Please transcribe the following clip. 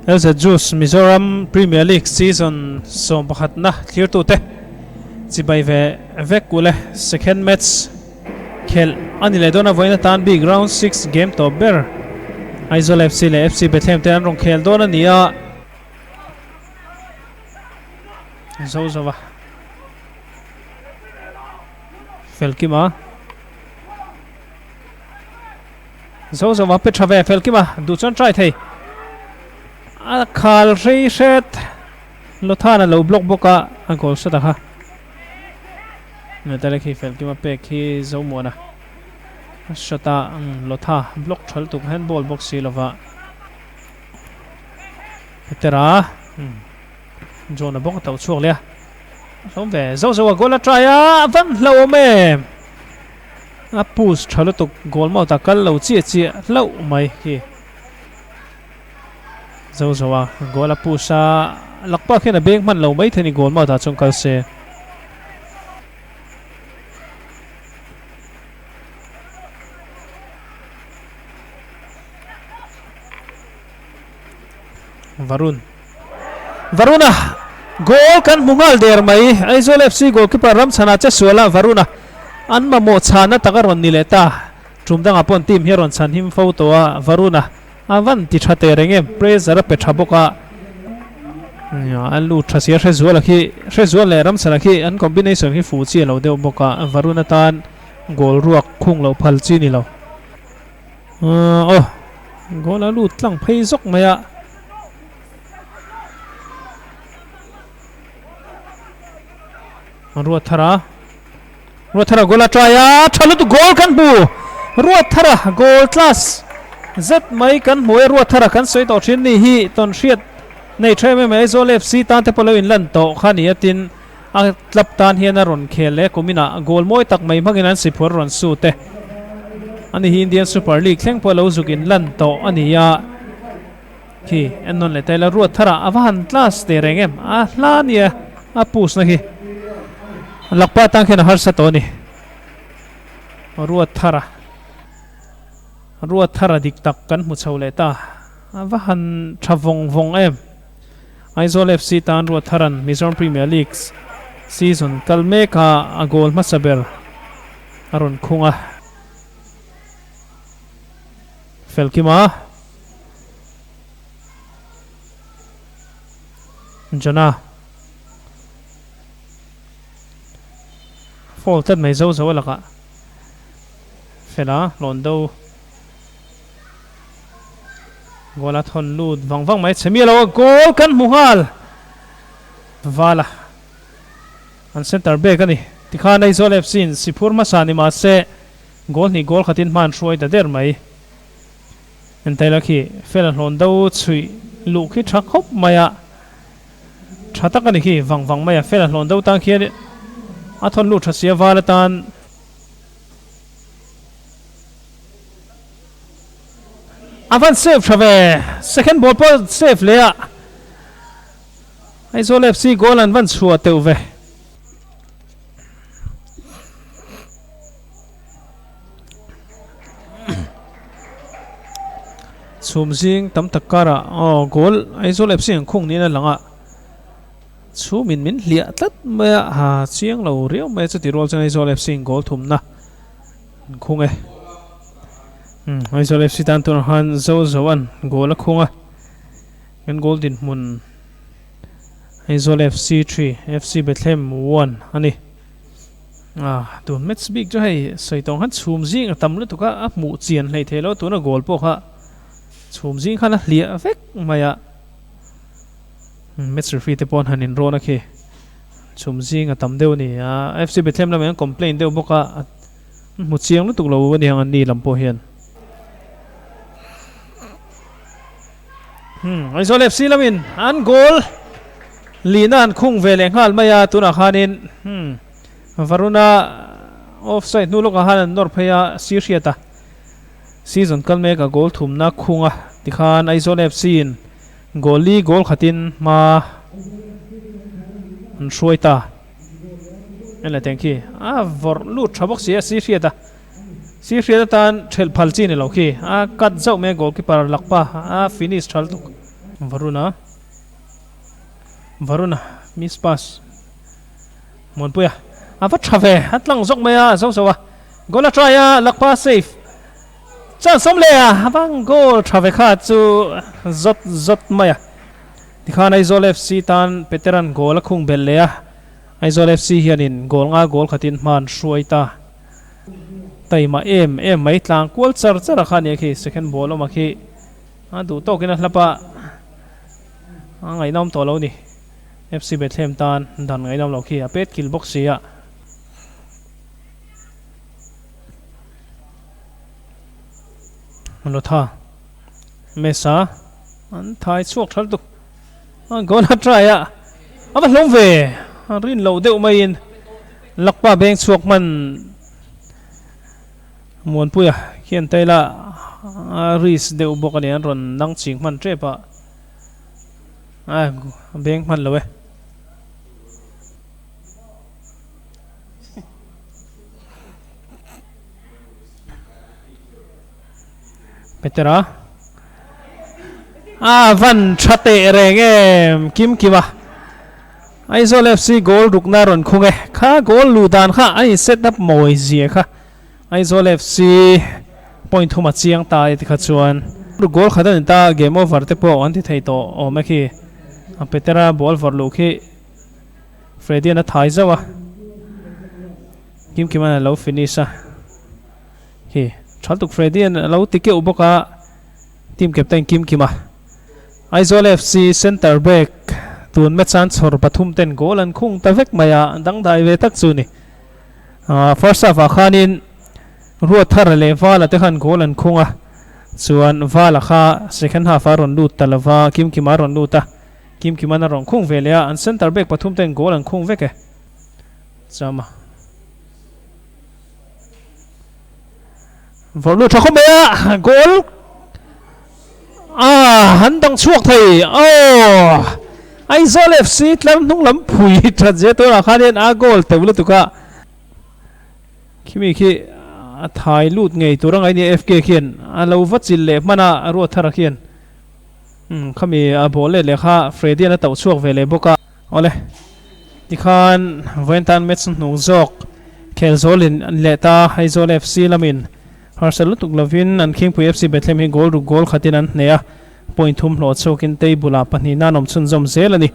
LZ Juice Mizoram Premier League season sawmpakhatna thlirtute chibai ve vek u le. Second match khelh a ni leh dawn a, vawiin atan bik round 6 game tawp ber Aizawl FC leh FC Bethlehem te an rawn khel dawn a ni a. Zo zo a. Felkima. Zo zo a pe tha ve Felkima duh chuan try thei. A khal hrei hret. Lothan a lo block bawk a, a goal shot a kha. Natale khi Felkima pek khi Zomuana a shot a, Lotha block thal tuk handball bawk si lova. Petera John a bawk a tauh chhuak leh a. A hlawm ve. Zo zo a goal a try a, a van hlauhawm em! A push tha lutuk goal mouth a kal lo chiah chiah hlauh mai khi. Zo zo a goal a push a, lakpa khian a beng hman lo mai thei ni goal mouth ah chuan kal se. Varun Varuna goal kan hmu nghal der mai Aizawl FC goalkeeper Ramchhana che suala Varuna an mamawh chhana tak a rawn ni leh ta tum dangah pawh an team hi a rawn chhan him fo tawh a Varuna a van ti tha teh reng em pressure a pe tha bawk a a lut tha sia Hrezuala khi Hrezual leh Ramchhana khi an combination khi fuh chi a lo deuh bawk a Varuna tan goal ruak khung loh phal chi ni lo. Aw goal a lut tlang phei zawk mai a. Ruat thara Ruat thara goal a try a tha lutuk goal kan hmu Ruat thara goal class zet mai kan hmu e Ruat thara kan sawi tawh thin ni hi tawn hriat nei tha em em mai Aizawl FC tan te pawh lo inlan tawh kha ni a tin a club tan hian a rawn khel leh kuminah goal mawi tak mai hmangin an siphuar rawn su te ani hi Indian Super League thleng pawh lo zuk in lan tawh a ni a khi en nawn leh ta ila ruat tharah a va han class teh reng em a hla nia a push na khi lakpa tang khian a harsa tawh a ni ruat thara ruat thara dik tak kan hmu chho leh ta a va han tha vawng vawng em. Aizawl FC tan Ruatharan Mizoram Premier League season kal meka a goal hmasa ber a rawn khung a. Felkima Jona Foul tlat mai zo zo a lakah Fela hlawn do. Goal a thawn lut vang vang mai chhe miah lo a goal kan hmu nghal Vala an center back a ni tikhan Aizawl FC in Siphur hmasa ni mahse goal hnih goal khatin hma an hruai ta der mai Entaila khi fel a hlawn do chhuih luh khi tha khawp mai a tha tak a ni khi vang vang mai a fel a hlawn do tan khian a thawn lut tha sia Vala tan A van save tha ve. Second ball pawh save leh a. Aizawl FC goal an van chhuah teuh ve. Chhum zing tam tak karah aw goal Aizawl FC an khung niin a lang a. Chhumin min hliah tlat mai a, ha chiang lo riau mai a chuti rual chuan Aizawl FC in goal thumna an khung e. Umm Aizawl FC tan tunah khan Zo Zoan goal a khung a, kan goal dinhmun Aizawl FC 3 FC Bethlehem 1 a ni. Ah tun match bik chu hei sawi tawng khan chhum zing a tam lutuk a, a hmuh chian hleih theih loh tuna goal pawh kha chhum zing khan a hliah vek mai a. Match referee te pawh an han inrawn a khi chhum zing a tam deuh a ni a FC Bethlehem lamah hian complain deuh bawk a an hmu chiang lutuk lo a ni ang an ni lam pawh hian. Hmm Aizawl FC lamin an goal lihna an khung ve leh nghal mai a tunah khanin hmm Varuna offside hnu lawkah khan an nawr phei a sir hriat a season kal mek a goal thumna khung a tikhan Aizawl FC in Goal li goal khatin hma an hruai ta. En leh teng khi a vawrh lut tha bawk si a si hriat a. Si hriat atan thelh phal chi ni lo khi a cut zauh mai a goalkeeper lakpa a finish tha lutuk. Varuna Varuna miss pass Muanpuia a va tha ve a tlang zawk mai a zo zo a goal a try a Lakpa save chance awm leh a a vang goal tha ve kha chu zawt zawt mai a tikhan Aizawl FC tan Peteran goal a khung belh leh a Aizawl FC hianin goal nga goal khatin hman hruai ta taima em em mai tlang kual char char a kha nia khi second ball awm a khi a duh tawkin a hlap a a ngaihnawm tawh lo ni FC Bethlehem tan dan ngaihnawm loh khi a pet kil bawk si a. Lotha Mesa an thai chhuak tha lutuk a goal a try a a va hlawm ve a rin loh deuh maiin Lakpa beng chhuak hman Muanpuia khian taila a risk deuh bawk a ni an rawn nang ching hman tep a a beng hman lo e. Petera a van tha teh reng em Kim Kim a Aizawl FC goal rukna rawn khung e kha goal luh dan kha a in set up mawi zia kha Aizawl FC point thum a chiang ta e tikha chuan goal khat a ni ta game over te pawh an ti thei tawh awm e khi a Petera ball vawrh luh khi Freddy an a thai zauh a Kim Kim an a lo finish a. Khi tha tuk Freddy an alo ti keuh bawk a, team captain Kim Kima. Aizawl FC centre back tun match an chhawr pathum ten goal an khung ta vek mai a, dangdai ve tak chu ni. First half ah khanin Ruathara leh Vala te khan goal an khung a, chuan Vala kha second half ah a rawn lut ta lova, Kim Kima a rawn lut a, Kim Kima'n a rawn khung ve leh a, an centre back pathum ten goal an khung vek e. Chama. Vawrh lut tha khawp mai a, goal ah an dang chhuak thei aw Aizawl FC tlar hnung lam phui that zia tunah khanin a goal teuh lutuk a, khimi khi a thai lut ngei tur a ngaih nia FK khian a lo va chilh leh hman a Ruathara khian umm khami a ball let leh kha Freddy an a tauh chhuak ve leh bawk a. Awle, tikhan vawiin tan match hnung zawk khel zawlin an leh ta, Aizawl FC lamin harsat lutuk lovin an Khingpui FC Bethlehem hi goal ruk goal khatin an hneh a, point thum hlawh chhuakin table ah pahnihna an awm chhunzawm zel a ni.